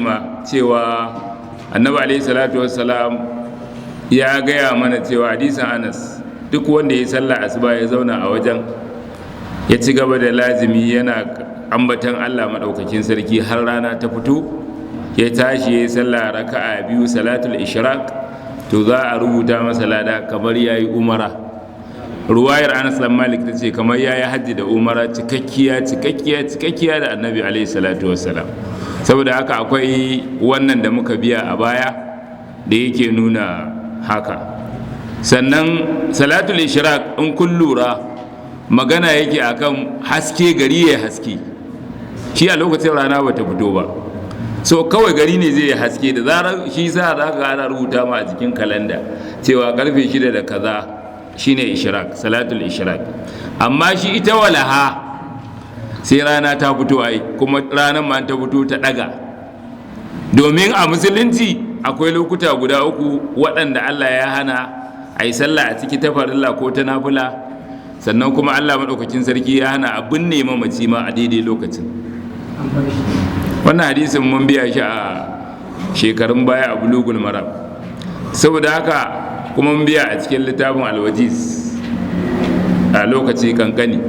Ma cewa Annabi alaihi salatu wassalam ya gaya mana cewa, hadisin Anas, duk wanda ya sallah asuba ya zauna a wajen, ya ci gaba da lazimi yana ambatan Allah maɗaukakin sarki har rana ta fito, ya tashi ya yi sallah raka'a biyu, salatul ishraq, to za a rubuta masa lada kamar ya yi umara. Ruwayar Anas dan Malik ta ce kamar ya yi hajji da umara cikakkiya, cikakkiya, cikakkiya da Annabi alaihi salatu wassalam. Saboda haka akwai wannan da muka biya a baya da yake nuna haka. Sannan salatul ishraq, in kun lura, magana yake akan haske, gari ya haske. Shi a lokacin rana bata fito ba, so kawai gari ne zai yi haske da zarar shi sa za ka ana rubuta ma a jikin kalanda cewa karfe 6 da kaza shine ishraq, salatul ishraq. Amma shi ita walaha sai rana ta fito ai, kuma ranar ma ta fito ta daga. Domin a musulunci akwai lokuta guda uku waɗanda Allah ya hana a yi sallah a ciki, ta farilla ko ta nafila. Sannan kuma Allah maɗaukakin sarki ya hana a binne mamaci ma a daidai lokacin. Wannan hadisin mun biya shi a shekarun baya a Bulugul Maram. Saboda haka kuma mun biya a cikin littafin Alwajiz a lokaci kankani.